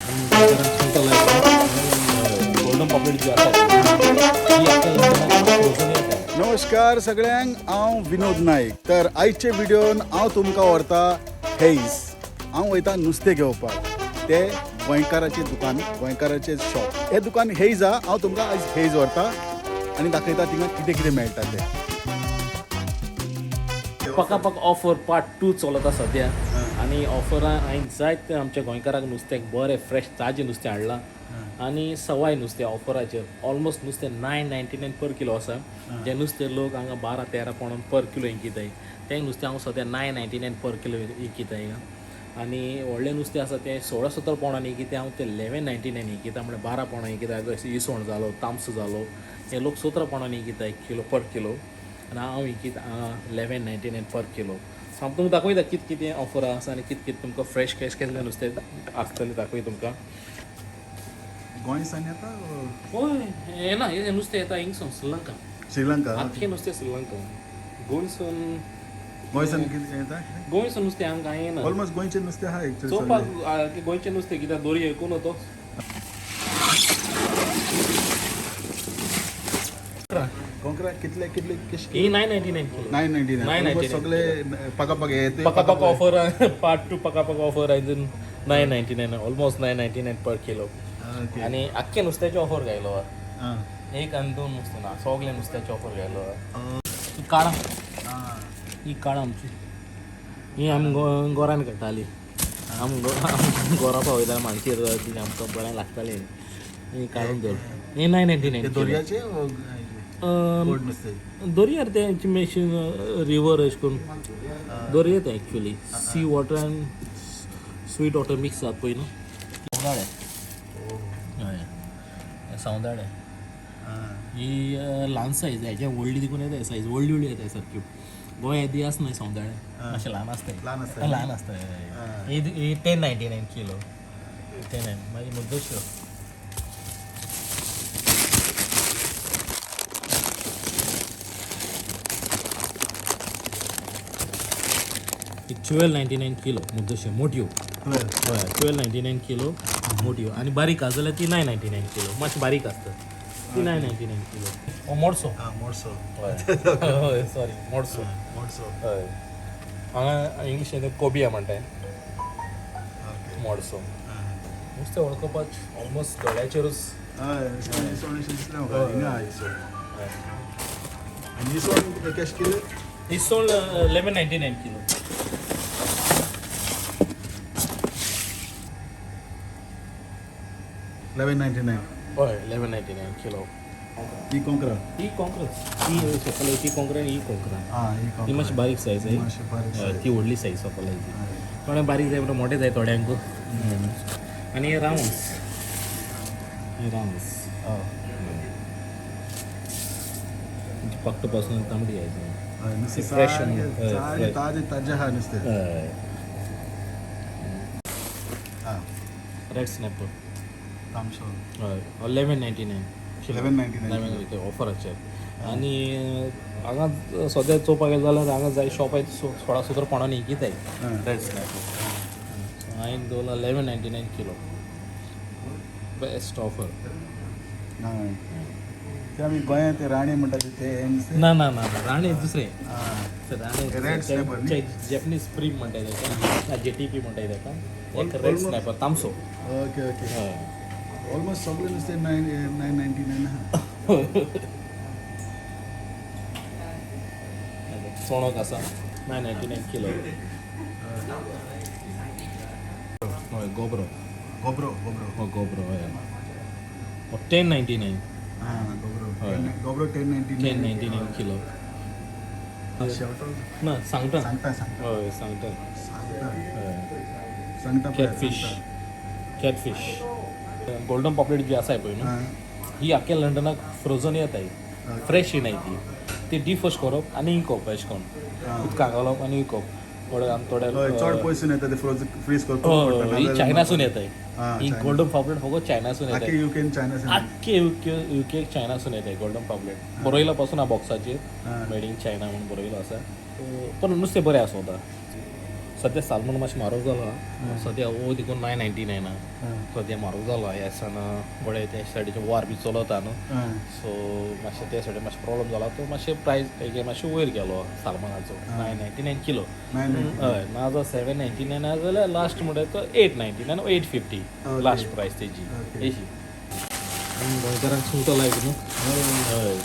सुंगटां लायक गोल्डन पापलेट जी आसा ती आख्या लंडनाक फ्रोजन येता. नमस्कार सगळ्यांक, हांव विनोद नाईक. तर आयचे व्हिडियोन हांव तुमकां व्हरता हेज. हांव वयता नुस्तें घेवपाक. ते गोंयकाराचें दुकान, गोंयकाराचें शॉप. हें दुकान हेज आहा. हांव तुमकां आयज हेज व्हरता आनी दाखयता थिंगा कितें कितें मेळटा तें. पकापक ऑफर पार्ट 2 चलत आसा सद्या आनी ऑफरान हांवें जायते आमच्या गोंयकारांक नुस्त्याक बरें फ्रेश ताजें नुस्तें हाडलां आनी सवाय नुस्तें ऑफराचेर. ऑलमोस्ट नुस्तें 9.99 पर किलो आसा. जें नुस्तें लोक हांगा 12-13 पावंडान पर किलो विकिताय, तें नुस्तें हांव सद्या 9.99 पर किलो विकिताय हिंगा. आनी व्हडलें नुस्तें आसा तें 16-17 पावंडांनी विकिता, हांव तें 11.99 विकिता, म्हळ्यार 12 पावंडां विकिता. इसवण जालो, तामसो जालो, हे लोक 17 पावंडांनी विकिता एक किलो पर किलो आनी हांव विकिता 11.99 पर किलो. सो हांव तुमकां दाखयता कितें कितें ऑफर आसा आनी कितें कितें तुमकां फ्रेश कॅश केल्लें नुस्तें आसतलें दाखयता तुमकां. गोंय सान येता? हय, येना हें नुस्तें येता हिंगसून श्रीलंका. श्रीलंका. आख्खें नुस्तें श्रीलंका. गोंयसून गोंयसान कितें येता? गोंयसून नुस्तें आमकां येना. ऑलमोस्ट गोंयचें नुस्तें आहा एक्चुअली. चोवपाक गोंयचें नुस्तें कित्याक दोरी ऐकून तो कोंकरा कितले कितले कशे? ही 9.99 किलो. 9.99. 9.99. सगळे पकापक हे पकापक ऑफर पार्ट 2 पकापक ऑफर आयजून 9.99, ऑलमोस्ट 9.99 पर किलो. आनी आख्खे नुस्त्याचे ऑफर घायलो. एक आनी दोन नुस्तें ना, सगळे नुस्त्याचे ऑफर घायलो. ही काळां, ही काळां आमची, ही आमी गोरान काडटाली. आम गोरा पावयताले माणशीर, ती आमकां बरें लागतालें. ही काडून दवर. ही 9.99. दोरयाचे गोड नुस्तें? दर्यार तें मेशीन रिवर अशें करून दर्या तें actually sea water and sweet water mix जाता पळय न्हू. सौंदाळे, हय सौंदाळे. ही ल्हान सायज, हेच्या व्हडली देखून येता सायज, व्हडली व्हडली येता सारक्यो. गोंय येदी आसना सौंदाळे, मातशें ल्हान आसता. ल्हान आसता. ल्हान आसता. ही 10.99 किलो, 10.9. मागीर मुद्दोश्यो 12.99 किलो मुद्दोश्यो मोट्यो. हय, 12.99 किलो मोट्यो. आनी बारीक आसा जाल्यार ती 9.99 किलो, मातशी बारीक आसता ती 9.99 किलो. हो मोडसो. मोडसो. हय हय, सॉरी, मोडसो. मोडसो. हय, हांगा इंग्लिशीन कोबिया म्हणटाय मोडसो. नुस्तें वळखपाक ऑलमोस्ट दोळ्याचेरूच. हय, इसवण अशें दिसलें म्हाका. हिंगा आहा इसवण. आनी इसवण कशें किलो? इसवण 11.99 किलो. 11.99. हय, 11.99 किलो. ही कोंकरा? ही कोंकराच, ही सकयल ती कोंकरा आनी ही कोंकरा. आं, ही ही मातशी बारीक सायज. मातशी बारीक हय, ती व्हडली सायज सकयल ती. थोडे बारीक जाय म्हणटा, मोठे जाय थोड्यांक. आनी हे रावंस, हे रावंस पाकटो पासून तांबडी जाय. नुस्तें फ्रेश. सारकें ताजें ताजें आहा नुस्तें. हय. आं. Red snapper. तामसो. हय, 11.99. 11.99. ऑफराचेर. आनी हांगा सद्या चोवपाक गेले जाल्यार हांगा जाय शॉपार 16-17 पावंडांनी विकिताय रेड स्नॅपर. हांवें दवरला 11.99 किलो, बेस्ट ऑफर. हय, ते आमी गोंयांत ते राणे म्हणटा ते हे नुस्तें? ना ना ना, राणे दुसरें. राणे रेड स्नॅपर न्ही? जॅपनीज प्रीम म्हणटाय ताका, जेटीपी म्हणटाय ताका. एक रेड स्नॅपर तामसो. Okay okay. हय. ऑलमोस्ट सगळें नुस्तें 9.99 आहा. चोणक आसा 9.99 किलो. हय, गोबरो. गोबरो गोबरो. हो गोबरो, हय, 10.99. आं, गोबरो. हय. गोबरो 10.99. 10.99 किलो. शेवटो? ना, सांगटा. सांगता सांगता. हय, सांगटा. सांगता. हय. सांगता. कॅटफीश, कॅटफीश. गोल्डन पॉपलेट जी आसा पळय न्हू, ही आख्या लंडनाक फ्रोजन येताय, फ्रेश येनाय ती. ती डिफोस्ट करप आनी विकप अशें करून, उदकां घालप आनी विकप थोडे आम थोडे. हय, चड पयसून येता ते, फ्रोज फ्रीज करपाक. ही चायनासून येताय. ही China. Golden पापलेट फकत चायनासून येताय. आखे युकेन चायना. आख्खे युके चायनासून येताय गोल्डन पापलेट. बरयला पासून हा बॉक्साचेर, made in China म्हणून बरयलो आसा. पण नुस्तें बरें आसा. सद्या सालमन मातशें म्हारग जाला. सद्या ओ देखून 999 सद्या म्हारग जाला. ह्या दिसान बरें त्या सायडीचे वार बी चलता न्हू, सो मातशें त्या सायडीन मातशें प्रॉब्लम जाला, तो मातशें प्रायस हेगे मातशें वयर गेलो सालमनाचो, 999 किलो. हय, ना जर 799 आसा जाल्यार लास्ट म्हणल्यार तो 899, 850 लास्ट प्रायस तेजी एशी. आनी गोंयकारांक सुंगटां लायक न्हू. हय,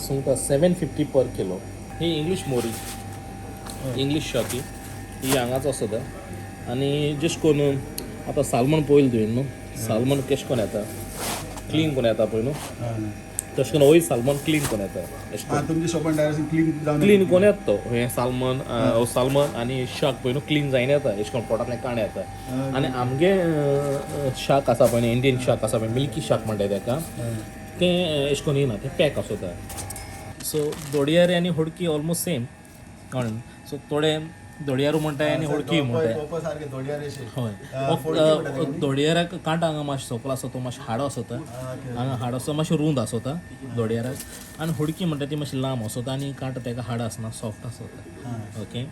सुंगटां 750 पर किलो. ही इंग्लीश मोरी, इंग्लीश शाकी, ही हांगाच आसता. आनी जशें करून आतां सालमन पळयलें तुवें न्हू, सालमन केशें कोन्न येता, क्लीन कोन्न येता पळय न्हू, तशें करून होय सालमन क्लीन कोन्न येता एशें. आं, तुमच्या शॉपान डायरेक्ट क्लीन जावन क्लीन कोन्न येता तो. हें सालमन, हो सालमन आनी शाक पळय न्हू, क्लीन जायना येता, एशें करून पोटांतल्यान काण येता. आनी आमगे शाक आसा पळय न्हू, इंडियन शाक आसा पळय, मिल्की शाक म्हणटा तेका, तें एशें करून येना, तें पॅक आसता. सो दोडयारे आनी होडकी ऑलमोस्ट सेम, कळ्ळें? सो थोडे दोडयारू म्हणटाय आनी होडकी म्हणटाय. सारके दोडयारे. हय, दोडयेराक कांटो हांगा मातशें सोंपलो आसा, तो मातशें हाडो आसता हांगा, हाड आसता मातशें रूंद आसता दोडयेराक. आनी हुडकी म्हणटा ती मातशी लांब आसता आनी कांटो तेका हाड आसना, सॉफ्ट आसता. ओके,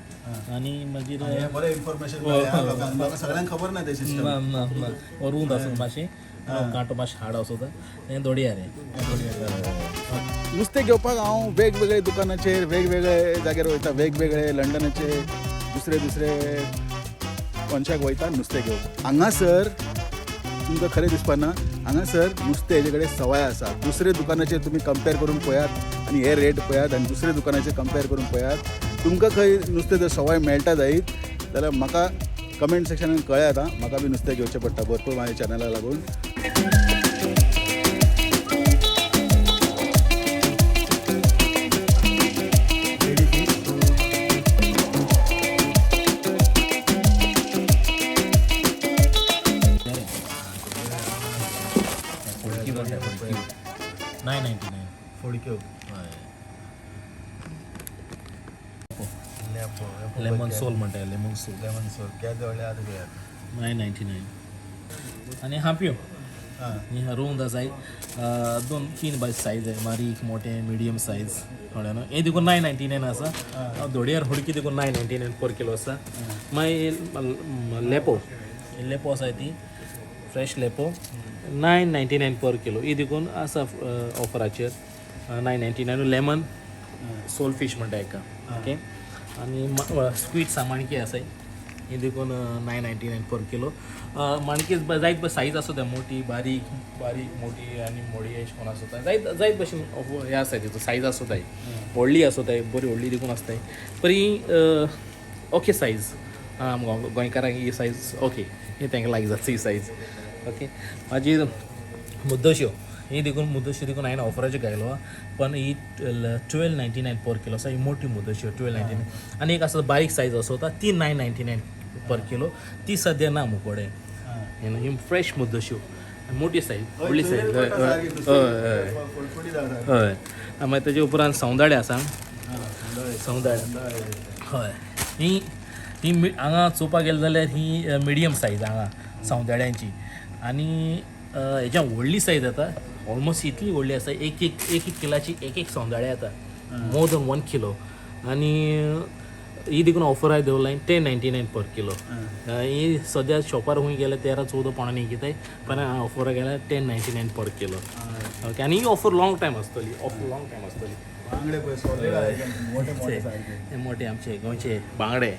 आनी मागीर हें बरें इन्फॉर्मेशन मेळ्ळें आं लोकांक. लोकांक सगळ्यांक खबर ना तें सिस्टम. ना ना ना, हो रूंद आसता मातशें, कांटो मातशें हाड आसता, हें दोडयारे. नुस्तें घेवपाक हांव वेगवेगळे दुकानाचेर, वेगवेगळे जाग्यार वयता, वेगवेगळे लंडनाचे दुसरे दुसरे कोनशाक वयता नुस्तें घेवपाक. हांगासर तुमकां खरें दिसपा ना, हांगासर नुस्तें हेजे कडेन सवाय आसा. दुसरे दुकानाचेर तुमी कंपेर करून पळयात आनी हे रेट पळयात आनी दुसरे दुकानाचेर कंपेर करून पळयात. तुमकां खंय नुस्तें जर सवाय मेळटा जायत जाल्यार म्हाका कमेंट सेक्शनान कळयात. आं, म्हाका बी नुस्तें घेवचें पडटा भरपूर म्हाज्या चॅनला लागून. हुडकी म्हणटा, हुडकी 999. फोडक्यो. हय, लेमन सोल म्हणटा, लेमन सोल. लेमन सोल गॅस जवळले आतां घेयात. 999. आनी हांप्यो हां. ही रोंद आसाय, दोन तीन बाय सायज आहे, बारीक मोठे मिडियम सायज, कळ्ळें न्हू. हे देखून 999 आसा. धोडयार हुडकी देखून 999 पर किलो आसा. मागीर लेपो, लेपो आसा ती फ्रेश लेपो 999 पर किलो, ही देखून आसा ऑफराचेर 999. लेमन सोल फीश म्हणटा हेका. ओके, आनी स्क्वीड्स माणकी आसाय, ही देखून 999 पर किलो. माणकी जायत सायज आसता, मोठी बारीक, बारीक मोठी आनी मोडी अशें कोण आसता, जायत जायत भशेन हे आसता, तिचो सायज आसता, व्हडली आसताय, बरी व्हडली देखून आसताय. परी ही ओके सायज गोंयकारांक ही सायज ओके, ही तांकां लायक जाता ही सायज. ओके, मागीर मुद्दश्यो, ही देखून मुद्दश्यो देखून हांवें ऑफराचेर घायलो, पण ही 1299 पर किलो आसा. ही मोठी मुद्दश्यो 1299. आनी एक आसा बारीक सायज आसता ती 999 पर किलो, ती सद्या ना मुकोडे. ही फ्रेश मुद्दश्यो, मोठी सायज, व्हडली सायज. हय हय हय. मागीर तेजे उपरांत सौंदाळे आसा, सौंदाळे. हय, ही ही हांगा चोवपाक गेले जाल्यार ही मिडियम सायज हांगा सौंदाळ्यांची. आनी हेज्या व्हडली सायज येता, ऑलमोस्ट इतली व्हडली आसा, एक एक एक एक किलाची एक एक सौंदाळे येता, मोर दॅन 1 किलो. आनी ही देखून ऑफर आहे दवरलाय 1099 पर किलो. ही सद्या शॉपार खंय गेल्यार 13-14 पावणांनी विकताय, पण ऑफर गेल्यार 1099 पर किलो. ओके, आनी ही ऑफर लॉंग टायम आसतली, ऑफर लॉंग टायम आसतली. बांगडे पळय सॉलिड आहे, मोठे मोठे सारखे. हे मोठे आमचे गोंयचे बांगडे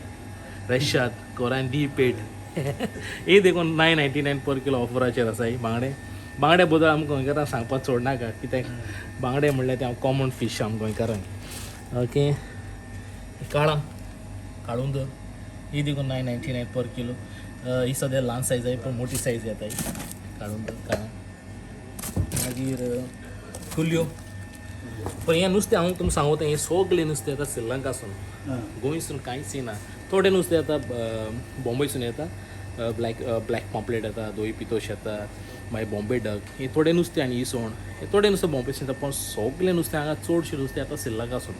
रेशाद कोरांदी पेट, हे देखून 999 पर किलो ऑफराचेर आसा. ही बांगडे, बांगडे बद्दल आमकां गोंयकारांक सांगपाक सोडनाका, कित्याक बांगडे म्हणल्यार ते कॉमन फीश आम गोंयकारांक. ओके, काळां काळुंदर, ही देखून 999 पर किलो. ही सद्या ल्हान सायज आहे, पण मोठी सायज येता ही काळुंदर काळां. मागीर कुल्यो. पण हें नुस्तें हांव तुमकां सांगता, हें सगळें नुस्तें येता श्रीलंकासून, गोंयसून कांयच येना. थोडें नुस्तें येता बॉम्बेसून येता, ब्लॅक ब्लॅक पॉम्पलेट येता, दोई पितोश येता, मागीर बॉम्बे डक, हें थोडें नुस्तें आनी इसवण, हें थोडें नुस्तें बॉम्बेसून येता. पण सगळें नुस्तें हांगा चडशें नुस्तें येता श्रीलंकासून.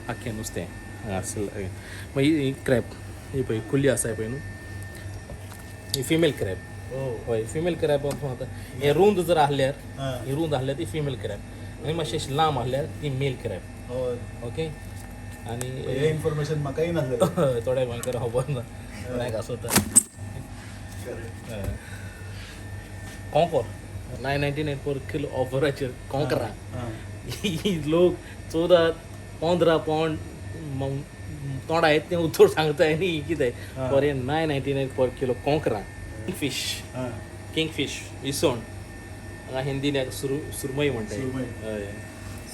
आख्खें नुस्तें हांगा श्रीलंका. मागीर ही क्रॅब, ही पळय कुल्ली आसा पळय न्हू, ही फिमेल क्रॅब. हय, फिमेल क्रॅब आतां हें रूंद जर आहल्यार, ही रूंद आहल्यार ती फिमेल क्रॅब, आनी मातशें अशें लांब आहल्यार ती मेल क्रॅब. हय. ओके. आनी हे इन्फॉर्मेशन म्हाकाय नासलें. थोड्या गोंयकार खबर ना, कोणाक आसता. कोंकोर 999 पर किलो ऑफराचेर कोंकरा. लोक 14-15 पावंड तोंडा येत तें उतर सांगता आनी कितें पर 999 पर किलो कोंकरा. फिश, किंगफीश, इसवण, हांगा हिंदीन हेका सुरमई म्हणटा. सुरमई. हय,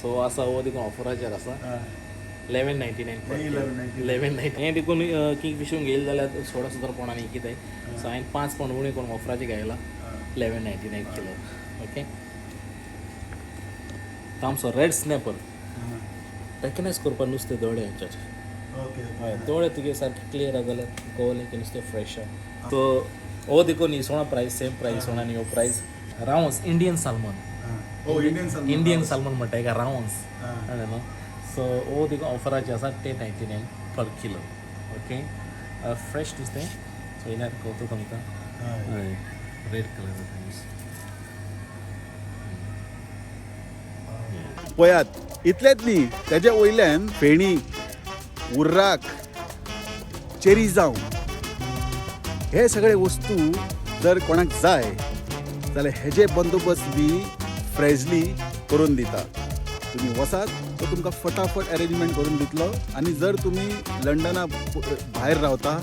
सो आसा हो देखून ऑफराचेर आसा 1199. 11.99. 11.90 हें देखून किंगफिशून घेयलें जाल्यार 16-17 पावंडांनी कितें. सो हांवें 5 पावंड उणें करून ऑफराचेर घायला, 11.99 किलो. ओके, तामसो रेड स्नॅपर. रेकग्नायज करपाक नुस्तें दोळे हांच्यार. ओके. हय, दोळे तुगे सारके क्लियर आसा जाल्यार कळलें की नुस्तें फ्रेश आसा. सो हो देखून इसवणा प्रायस सेम प्रायस इसवणा आनी हो प्रायस. रावंस, इंडियन सालमन. ओ, इंडियन सालमन. इंडियन सालमन म्हणटा हेका, रावंस. कळ्ळें न्हू? सो हो देखून ऑफराचेर आसा 10.99 पर किलो. ओके, फ्रेश नुस्तें. सो येयल्यार कळटा तुमकां. हय, रेड कलर. पळयात, इतलेंच न्ही, तेजे वयल्यान फेणी, उर्राक, चेरी जावं, हे सगळे वस्तू जर कोणाक जाय जाल्यार हेजे बंदोबस्त बी फ्रेजली करून दिता. तुमी वचात, तो तुमकां फटाफट अरेंजमेंट करून दितलो. आनी जर तुमी लंडना भायर रावता,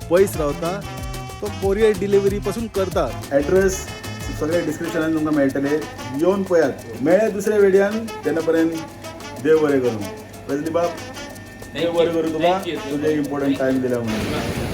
पयस रावता, तो कोरियर डिलिव्हरी पासून करता. एड्रेस सगळे डिस्क्रिप्शनान तुमकां मेळटले. येवन पळयात. मेळ्ळे दुसऱ्या वेडियान, तेन्ना पर्यंत देव बरें करूं. प्रेजली बाब, देव बरें करूं तुका, Thank you. तुजें इम्पॉर्टंट टायम दिला म्हणून.